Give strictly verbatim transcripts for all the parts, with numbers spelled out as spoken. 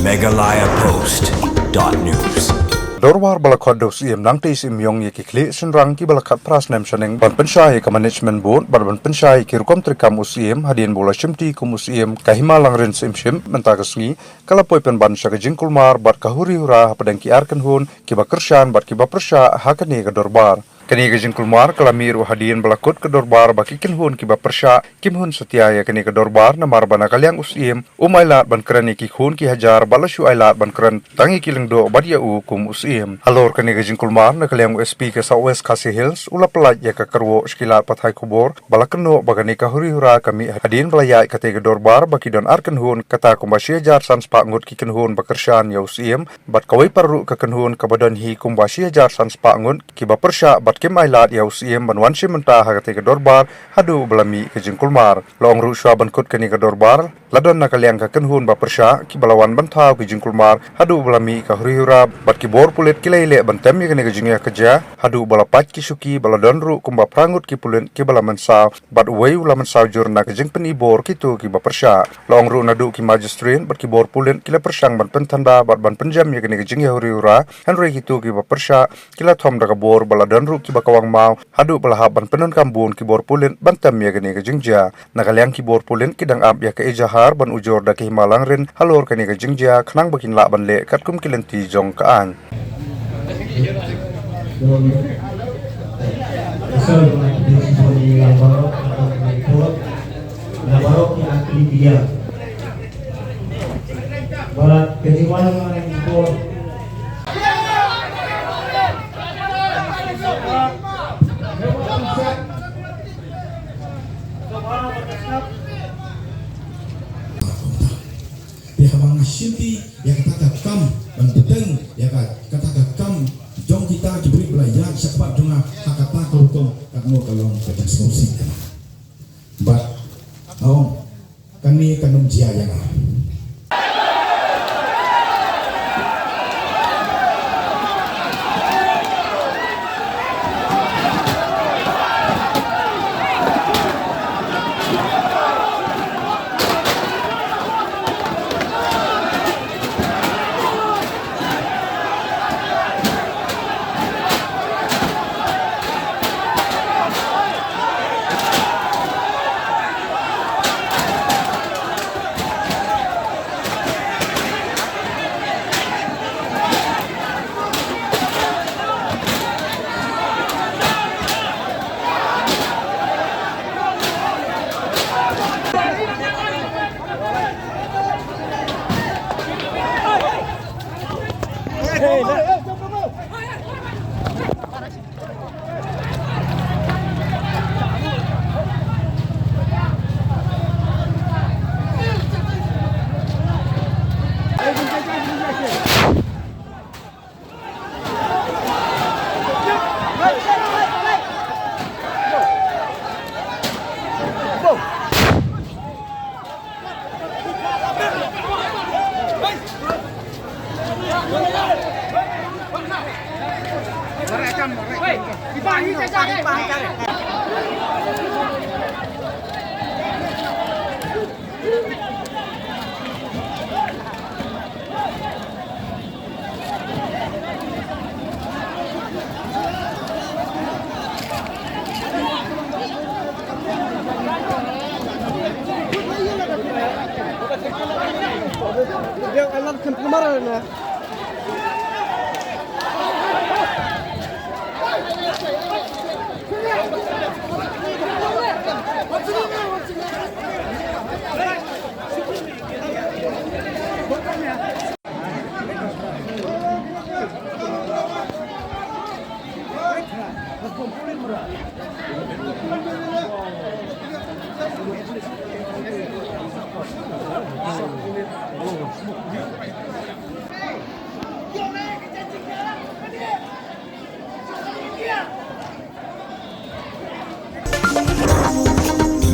Meghalaya Post dot news. Dorbar ba la khot da u Syiem Nangtei Syiem Iong ïa ki khlieh shynrang kiba la khatphra snem shaneng ban pynshai ïa ka Management Board bad ban pynshai ïa ki rukom treikam u Syiem hadien ba u la shimti kum u Syiem ka Hima Langrin Syiemship mynta ka sngi, ka la poi pynban sha ka jingkulmar bad ka huri hura hapdeng ki ar kynhun kiba kyrshan bad kiba pyrshah ha kane ka dorbar. Kane ka jingkulmar ka la mih ruh hadien ba la kut ka dorbar ba ki kynhun kiba pyrshah kim hun satia ïa kane ka dorbar namar ba na ka liang u Syiem um ailad ban kren ïa ki khun ki hajar bad la shu ailad ban kren tang ïa ki lyngdoh bad ïa u kum u Syiem. Halor kane ka jingkulmar, na ka liang u S P ka South West Khasi Hills u la pyllait ïa ka kyrwoh sha ki lad pathai khubor ba la kynnoh ba kane ka huri hura ka mih hadien ba la ïaid katei ka dorbar ba ki don ar kynhun, kata kumba shi hajar san spah ngut ki kynhun ba kyrshan ïa u Syiem, bad kawei pat ruh ka kynhun kaba don hi kumba shi hajar san spah ngut kiba pyrshah bad kim ailad ïa u Syiem ban wan shim bynta ha katei ka dorbar haduh ba la mih ka jingkulmar. La ong ruh shuwa ban kut kane ka dorbar, la don na ka liang ka kynhun ba pyrshah kiba la wan ban thaw ki jingkulmar haduh ba la mih ka huri hura, bad ki bor pulit ki la ïaleh ban tem ïa kane ka jingïakajia haduh ba la pait ki shuki, bad la don ruh kumba phra ngut ki pulit kiba la mynsaw bad uwei u la mynsaw jur na ka jingpyni bor kito kiba pyrshah. La ong ruh naduh ki magistrate bad ki bor pulit ki la pyrshang ban pynthanda bad ban pynjem ïa kane ka jingïahuri hura, hynrei kito kiba pyrshah ki la thom da ka bor bad la don ruh kiba kawang maw haduh ba la hap ban pyndonkam bun ki bor pulit ban tem ïa kane ka jingjia. Na ka liang ki bor pulit ki dang ap ïa ka ejahar ban ujor da ka Hima Langrin halor kane ka jingjia khnang ba kin lah ban leh katkum ki lynti jong ka aiñ. Te haba nga shimti ïa kata ka kam ban bteng ïa ka, kata ka kam jong kita ki briew ba la ïaid shakhmat jong nga ha kata ka rukom, katno ka long ka jingsngewsih. Bad nga ong kane kan ym jia ïa nga.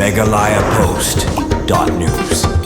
Meghalaya Post dot news.